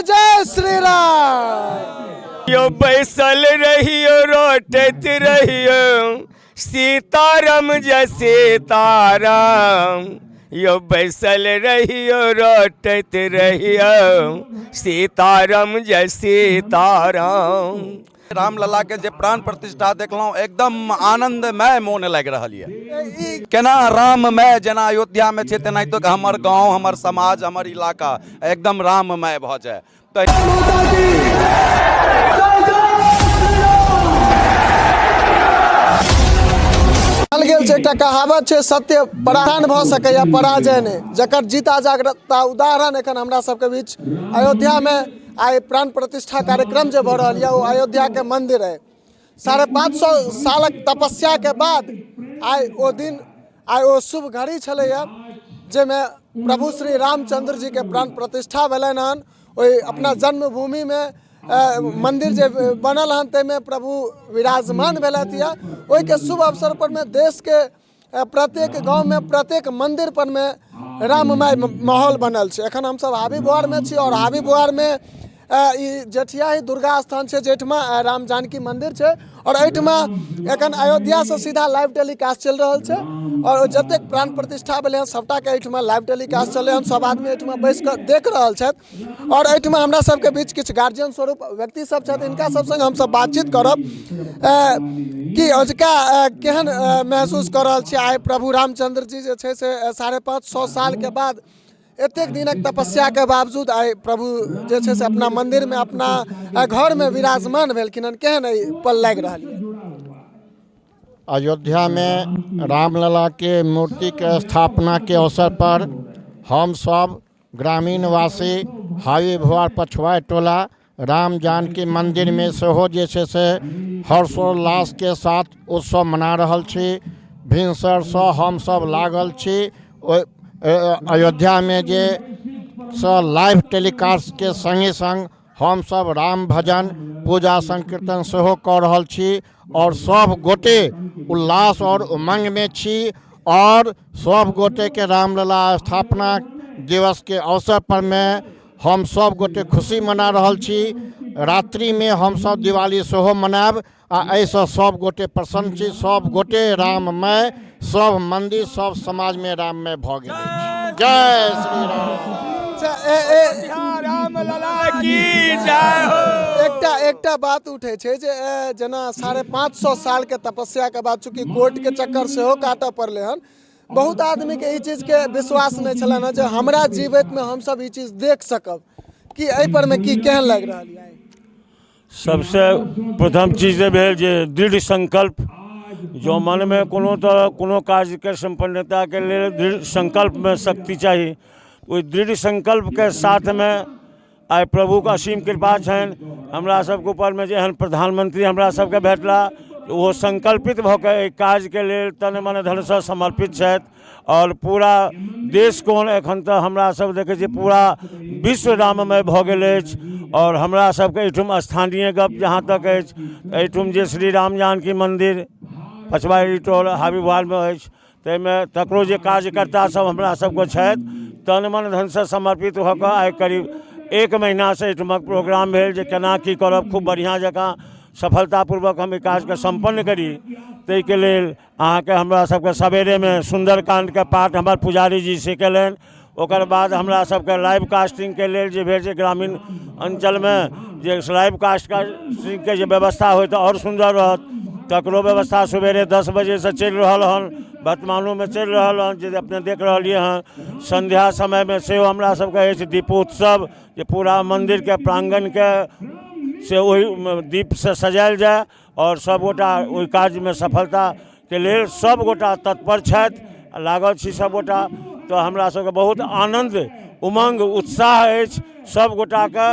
जय जय श्री राम। यो बैसल रहियो रोटैत रहियो सीताराम जय सीताराम। यो बैसल रहियो रोटैत रहियो सीताराम जय सीताराम। रामलला के जे प्राण प्रतिष्ठा देखलहुँ, एकदम आनंदमय मोन लागि रहल यऽ। केना राममय जेना अयोध्यामे छै, तेनाहितो हमर गाँव, हमर समाज, हमर इलाका एकदम राममय भऽ जाय। तऽ कहल गेल छै, एकटा कहावत छै, सत्य पराधन भऽ सकैए, पराजय नहि, जकर जीता जागृता उदाहरण एखन हमरा सबके बीच अयोध्यामे आइ प्राण प्रतिष्ठा कार्यक्रम जे भऽ रहल यऽ, ओ अयोध्याके मन्दिर अइ। 550 सालक तपस्याके बाद आइ ओ दिन, आइ ओ शुभ घड़ी छलैए, जाहिमे प्रभु श्री रामचंद्र जीके प्राण प्रतिष्ठा भेलनि हन। ओहि अपना जन्मभूमिमे मन्दिर जे बनल हन, ताहिमे प्रभु विराजमान भेलथि यऽ। ओहिके शुभ अवसर परमे देशके प्रत्येक गाँवमे, प्रत्येक मन्दिर परमे राममय माहौल बनल छै। एखन हमसब हाबी बुहारमे छी आओर हाबी बुहारमे ई जेठियाही दुर्गा स्थान छै, जाहिठमा राम जानकी मन्दिर छै, आओर एहिठमा एखन अयोध्यासँ सीधा लाइव टेलीकास्ट चलि रहल छै। आओर जतेक प्राण प्रतिष्ठा भेलै हँ, सभटाके एहिठमा लाइव टेलीकास्ट चलै हन। सब आदमी एहिठमा बैस कऽ देख रहल छथि। आओर एहिठमा हमरा सबके बीच किछु गार्जियन स्वरूप व्यक्ति सब छथि, हिनका सब संग हमसब बातचीत करब कि अजुका केहन महसूस कऽ रहल छी। आइ प्रभु रामचंद्र जी जे छै से 550 सालके बाद, एतेक दिनक तपस्याके बावजूद आइ प्रभु जे छै से अपना मन्दिरमे, अपना घरमे विराजमान भेलखिन हन। केहन एहि पल लागि रहल यऽ? अयोध्यामे रामललाके मूर्तिके स्थापनाके अवसर पर हम सब ग्रामीणवासी हावी भुआर पछुआइ टोला राम जानकी मन्दिरमे सेहो जे छै से हर्षोल्लासके साथ उत्सव मना रहल छी। भिनसरसँ हमसभ लागल छी। ओहि अयोध्यामे जे सँ लाइव टेलीकास्टके सङ्गे सङ्ग हमसभ राम भजन, पूजा संकीर्तन सेहो कऽ रहल छी आओर सभ गोटे उल्लास आओर उमङ्गमे छी। आओर सभ गोटेके रामलला स्थापना दिवसके अवसर परमे हम सभ गोटे खुशी मना रहल छी। रात्रिमे हमसभ दिवाली सेहो मनायब आ एहिसँ सभ गोटे प्रसन्न छी। सभ गोटे राममय, सभ मन्दिर, सभ समाजमे राममय भऽ गेल अछि। जय श्री राम। रामलला की जय हो। एकटा एकटा बात उठै छै जे जेना 550 सालके तपस्याके बाद, चूँकि कोर्टके चक्कर सेहो काटऽ पड़लै हन, बहुत आदमीके ई चीजके विश्वास नहि छलनि हँ जे हमरा जीवैतमे हमसब ई चीज देख सकब कि। एहि परमे की केहन लागि रहल यऽ? सबसँ प्रथम चीज तऽ भेल जे दृढ़ संकल्प जँ मनमे कोनो तरह कोनो कार्यके सम्पन्नताके लेल दृढ़ संकल्पमे शक्ति चाही। ओहि दृढ़ संकल्पके साथमे आइ प्रभुके असीम कृपा छनि हमरा सबके ऊपरमे जे एहन प्रधानमंत्री हमरा सबके भेटला, ओहो संकल्पित भऽ कऽ एहि काजके लेल तन मन धनसँ समर्पित छथि। आओर पूरा देश कोन, एखन तऽ हमरा सब देखै छियै पूरा विश्व राममय भऽ गेल अछि। आओर हमरा सबके एहिठाम स्थानीय गप जहाँ तक अछि, एहिठाम जे श्री राम जानकी मन्दिर पछवाड़ी टोल हाबीवालमे अछि, ताहिमे तकरो जे कार्यकर्ता सब हमरा सबके छथि, तन मन धनसँ समर्पित भऽ कऽ आइ करीब एक महीनासँ एहिठमक प्रोग्राम भेल जे केना की करब, खूब बढ़िआँ जकाँ सफलतापूर्वक हम एहि काजके सम्पन्न करी। ताहिके लेल अहाँके हमरा सबके सवेरेमे सुन्दरकाण्डके पाठ हमर पुजारी जी से कयलनि। ओकर बाद हमरा सबके लाइव कास्टिंगके लेल जे भेल जे ग्रामीण अञ्चलमे जे लाइव कास्टिंगके जे व्यवस्था होइ तऽ आओर सुन्दर रहत, तकरो व्यवस्था सवेरे 10 बजेसँ चलि रहल हन, वर्तमानोमे चलि रहल हन, जे अपने देख रहलियै हँ। सन्ध्या समयमे सेहो हमरा सबके अछि दीपोत्सव, जे पूरा मन्दिरके प्राङ्गणके से ओहि दीपसँ सजायल जाय। आओर सभगोटा ओहि कार्यमे सफलताके लेल सभगोटा तत्पर छथि, लागल छी सभगोटा। तऽ हमरा सबके बहुत आनन्द, उमङ्ग, उत्साह अछि सभगोटाके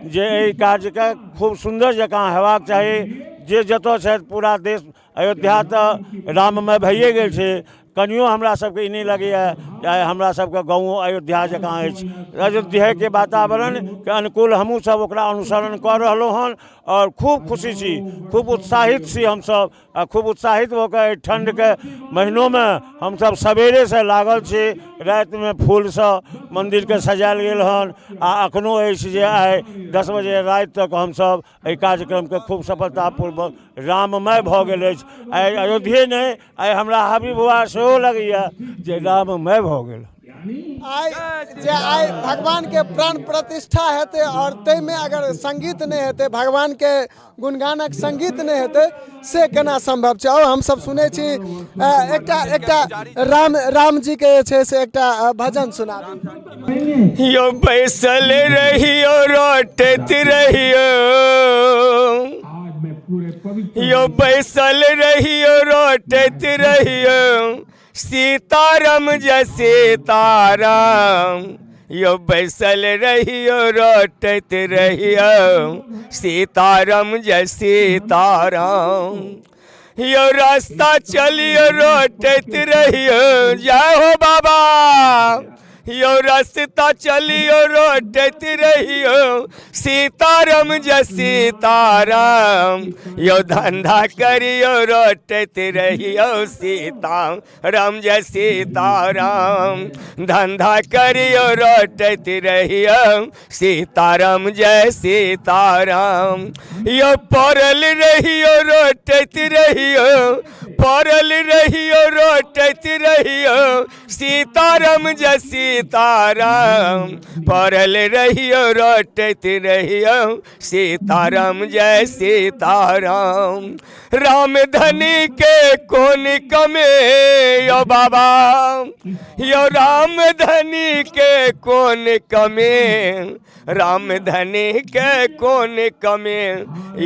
जे एहि कार्यके खूब सुन्दर जकाँ हेबाक चाही। जे जतऽ छथि, पूरा देश, अयोध्या तऽ राममय भइए गेल छै। कनियो हमरा सबके ई नहि लगैए जे आइ हमरा सबके गाँवो अयोध्या जकाँ अछि। अयोध्याके वातावरणके अनुकूल हमहूँ सब ओकरा अनुसरण कऽ रहलहुँ हन आओर खूब खुशी छी, खूब उत्साहित छी हमसब आ खूब उत्साहित भऽ कऽ एहि ठण्डके महीनोमे हमसब सवेरेसँ लागल छी। रातिमे फूलसँ मन्दिरके सजायल गेल हन आ एखनो अछि जे आइ 10 बजे राति तक हमसब एहि कार्यक्रमके खूब सफलतापूर्वक राममय भऽ गेल अछि। आइ अयोध्ये नहि, आइ हमरा हबीबुआ सेहो लगैए जे राममय भऽ गेल। आइ जे आइ भगवानके प्राण प्रतिष्ठा हेतै आओर ताहिमे अगर सङ्गीत नहि हेतै, भगवानके गुणगानक सङ्गीत नहि हेतै, से केना सम्भव छै? आओर हमसब सुनै छी एकटा एकटा राम रामजीके जे छै से एकटा भजन सुनाबी। यो बैसल रहियो रोटैत रहियो, यो बैसल रहियो रोटैत रहियो सीताराम जय सीताराम। यो बैसल रहियो रोटैत रहियो सीताराम जय सीताराम। यो रास्ता चलियो रोटैत रहियो, जय हो बाबा। यो रास्ता चलियो रोटैत रहियो सीताराम जय सीताराम। यो धंधा करियो रोटैत रहियो सीताराम जय सीताराम। धंधा करियो रोटैत रहियो सीताराम जय सीताराम। यो पड़ल रहियो रोटैत रहियो, पड़ल रहियो रोटैत रहियो सीताराम जय सीताराम। पड़ल रहियो रोटैत रहियो सीताराम जय सीताराम। राम धनी के कोन कमे यो बाबा, यो राम धनी के कोन कमे, राम धनी के कोन कमे,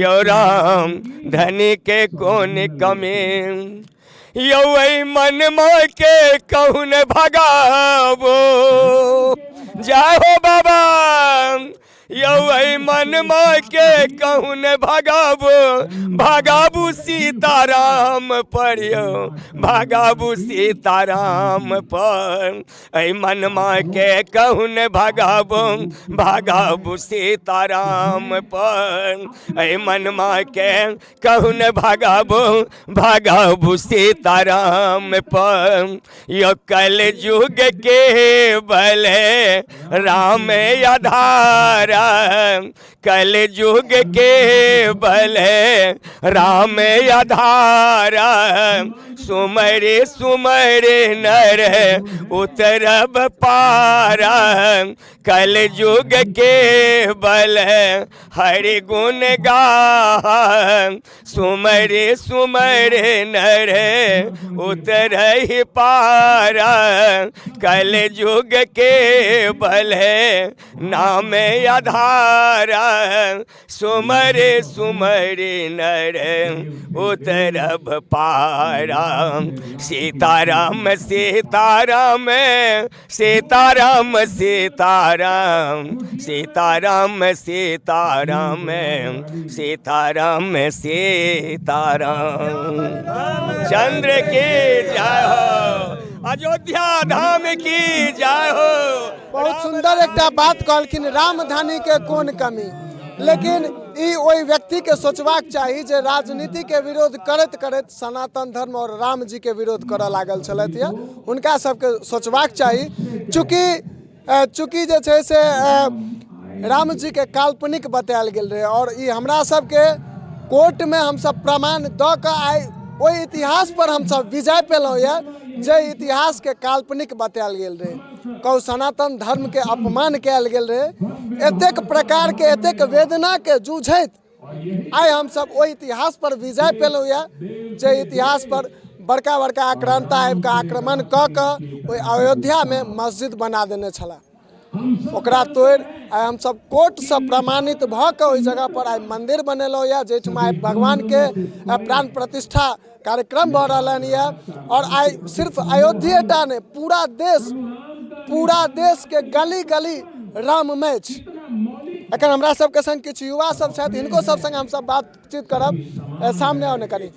यो राम धनी के कोन कमे। यो मनमा के कहून भगाबो, जय हो बाबा। यौ मनमा के कहून भगाबो, भगाबू सीताराम पर, यौ भगाबू सीताराम पर। एहि मनमा के कहून भगाबो, भगाबू सीताराम पर। एहि मनमा के कहून भगाबो, भगाबू सीताराम पर। यो कल युग के बले राम आधार, कल युग के बले राम आधार। सुमरे सुमरे नर उतरब पार, कल युग के बल हरि गुण गा। सुमरे सुमरे नर उतरहि पार, कल युग के बल नाम आधार। सुमरे सुमरे नर उतरब पार। सीताराम सीताराम सीताराम सीताराम सीताराम सीताराम सीताराम सीताराम। चंद्र की जय हो, अयोध्या धाम की जय हो। बहुत सुंदर एकटा बात कहलखिन, रामधानी के कोन कमी। लेकिन ई ओहि व्यक्ति के सोचबाक चाही जे राजनीति के विरोध करैत करैत सनातन धर्म और राम जी के विरोध करऽ लागल छलथि। यऽ हुनका सबके सोचबाक चाही, चूँकि जे छै से राम जी के काल्पनिक बतायल गेल रहै और ई हमरा सबके कोर्टमे हमसब प्रमाण दऽ कऽ आइ ओहि इतिहास पर हमसब विजय पेलहुँ यऽ जे इतिहासके काल्पनिक बतायल गेल रहै। कहू सनातन धर्मके अपमान कयल गेल रहै। एतेक प्रकारके एतेक वेदनाके जूझैत आइ हमसब ओहि इतिहास पर विजय पेलहुँ यऽ जे इतिहास पर बड़का बड़का आक्रांता आबि कऽ आक्रमण कऽ कऽ ओहि अयोध्यामे मस्जिद बना देने छलाह। ओकरा तोड़ि आइ हमसब कोर्टसँ प्रमाणित भऽ कऽ ओहि जगह पर आइ मन्दिर बनेलहुँ यऽ, जाहिठमा आइ भगवानके प्राण प्रतिष्ठा कार्यक्रम भऽ रहलनि यऽ। आओर आइ सिर्फ अयोध्येटा नहि, पूरा देशके गली गली राममय छै। एखन हमरा सबके संग किछु युवा सब छथि, हिनको सब संग हमसब बातचीत करब। सामने आउ ने कनि।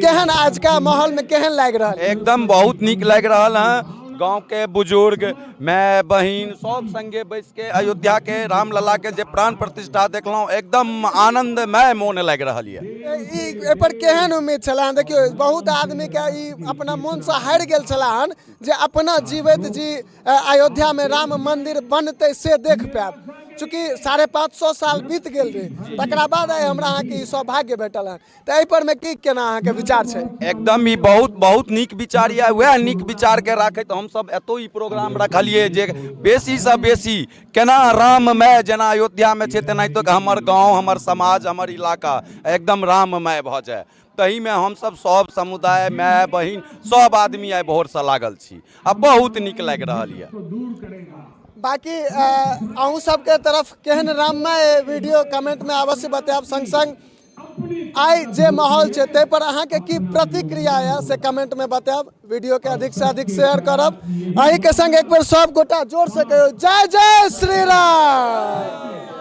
केहन आजका माहौलमे केहन लागि रहल? एकदम बहुत नीक लागि रहल हँ। गाँवके बुजुर्ग, माय, बहिन सब संगे बैसके अयोध्याके रामललाके जे प्राण प्रतिष्ठा देखलहुँ, एकदम आनन्दमय मोन लागि रहल यऽ। ई एहिपर केहन उम्मीद छलै हन? देखियौ, बहुत आदमीके ई अपना मोनसँ हारि गेल छलै हन जे अपना जीवैत जी अयोध्यामे राम मन्दिर बनतै से देख पायब। चूँकि 550 साल बीत गेल रहै, तकरा बाद आइ हमरा अहाँके ई सौभाग्य भेटल हन, तऽ एहिपर मे की केना अहाँके विचार छै? एकदम ई बहुत बहुत नीक विचार यऽ। वएह नीक विचारके राखैत हमसब एतौ ई प्रोग्राम रखलियै जे बेसीसँ बेसी केना राममय जेना अयोध्यामे छै तेनाहितो हमर गाँव, हमर समाज, हमर इलाका एकदम राममय भऽ जाय। ताहिमे हमसब सब समुदाय, माय, बहिन सब आदमी आइ भोरसँ लागल छी आ बहुत नीक लागि रहल यऽ। बाकी अहूँ सबके तरफ केहन राममय वीडियो कमेंटमे अवश्य बतायब। संग संग आइ जे माहौल छै ताहि पर अहाँके की प्रतिक्रिया यऽ से कमेंटमे बतायब। वीडियोके अधिक से अधिक शेयर करब। एहिके संग एक बेर सब गोटा जोर से कहियौ जय जय श्री राम।